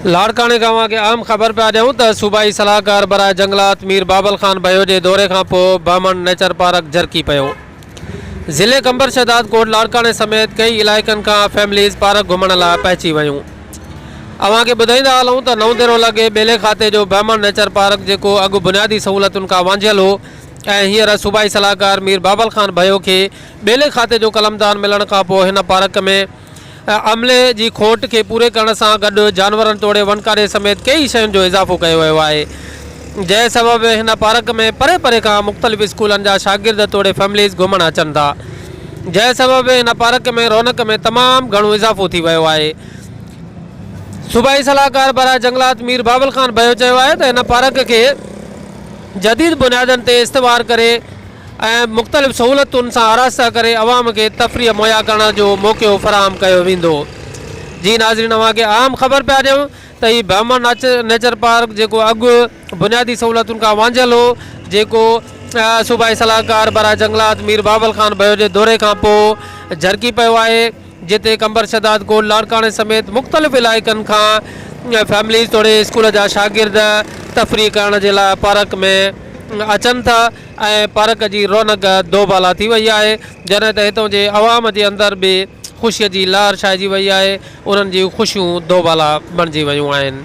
لاڙڪاڻي کان اوهان کي اهم خبر پيا ڏيون ته صوبائي صلاحڪار براء جنگلات مير بابل خان ڀيو جي دوري کان پوء بهمڻ نيچر پارڪ جرڪي پيو. ضلعي قمبر شهداد ڪوٽ لاڙڪاڻي سميت ڪيئي علائقن کان فيمليز پارڪ گهمڻ لاء پهچي ويون. اوهان کي ٻڌائيندا هلون ته نئون ديرو لڳ ٻيلي کاتي جو بهمڻ نيچر پارڪ جيڪو اڳ بنيادي سهولتن کان وانجهيل هو ۽ هينئر صوبائي صلاحڪار مير بابل خان ڀيو کي ٻيلي کاتي جو قلمدان ملڻ کان پوء هن پارڪ ۾ عملي جي کوٽ کي پوري ڪرڻ سان گڏ جانورن توڙي وڻڪاري سميت ڪيئي شين جو اضافو ڪيو ويو آهي جنهن سبب هن پارڪ ۾ پري پري کان مختلف اسڪولن جا شاگرد توڙي فيمليز گهمڻ اچن ٿا جنهن سبب هن پارڪ ۾ رونق ۾ تمام گهڻو اضافو ٿي ويو آهي. صوبائي صلاحڪار براء جنگلات مير بابل خان ڀيو چيو آهي ته هن پارڪ کي جديد بنيادن تي استوار ڪري ۽ مختلف سهولتن سان آراسته ڪري عوام کي تفريح مهيا ڪرڻ جو موقعو فراهم ڪيو ويندو. جي ناظرين اوهان کي اهم خبر پيا ڏيون ته هي بهمن نيچر پارڪ جيڪو اڳ بنيادي سهولتن کان وانجهيل هو جيڪو صوبائي صلاحڪار براء جنگلات مير بابل خان ڀيو جي دوري کان پوء جرڪي پيو آهي جتي قمبر شھداد ڪوٽ لاڙڪاڻي سميت مختلف علائقن کان فيمليز توڙي اسڪول جا شاگرد تفريح ڪرڻ جي لاء پارڪ ۾ اچن ٿا ۽ پارڪ جي رونق دوبالا ٿي وئي آهي جڏهن ته هتان جي عوام جي اندر به خوشي جي لهر ڇائجي وئي آهي انهن جون خوشيون دوبالا بڻجي ويون آهن.